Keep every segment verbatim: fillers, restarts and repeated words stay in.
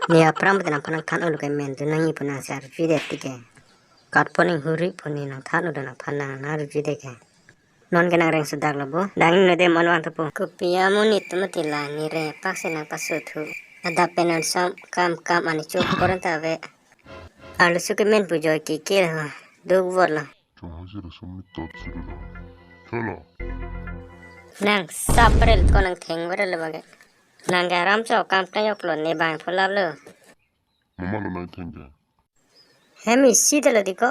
Ne aphrang pute nangphan nangthan-olo ke, men tu nangji pu nangsi arjudet tike. Katpon inghuri pu ne nangthan-olo nangphan nang nang arjudet ke. Non ke nangreng sudak lo bo. Dang ne dem on vang thupo. Kopi amonit tu mati la, ne rengpaksi nangpaso thu. Adap pen an sam kam kam ani chuk koran ta ave. Arloso ke men pu joi ke ke ho. Duk vot lo. Chong ha siro sum ni tot siro lo. Cholo. Nang sap rel ko nang theng vere le bage. Nang garam cho kam tang yok lo ne bang pholap lo. Mama lo nang theng ke. Hem isi de lo diko.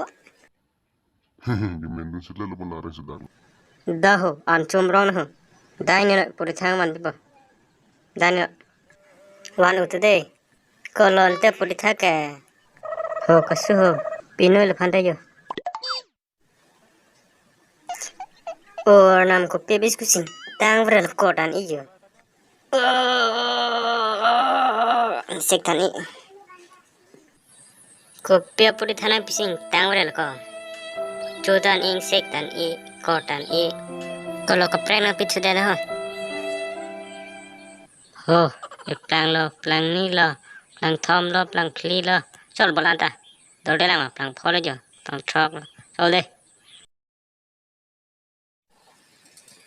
Di men dun sila lo pon areng sudak lo. Daho, an chom rong ho. Dai ne puri thang man dipo. Dai ne. Wan utu de. Kolon te puri thak ke. Ho kasu ho. Pinoi le phan de yo. Or nam kopi abis kusing tang vre lo kotan iyo. Insek than-i. Kopi apuri than-i pising tang vre lo ko. Chotan i, insek than-i, kotan i. Kolo kaprek nangpi thudet ho. Ho, e plang lo, plang ni lo, plang thom lo, plang phli lo. Chol bolan ta. Dol de lang ma, plang pho lo jo, plang throk lo. Chol de.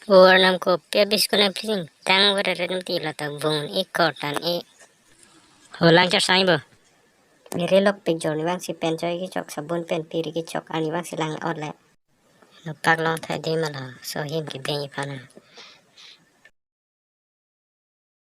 Or nam kopi abis ko nang pising tang vre ren ti lo ta bun i kotan i. Ho lang char sang bo. Nire lok pik jor ni vangsi pen choi kechok, sabun pen piri kechok, ani vangsi lang ot le. Lapak long thai de ma lo, so him kebeng iphan.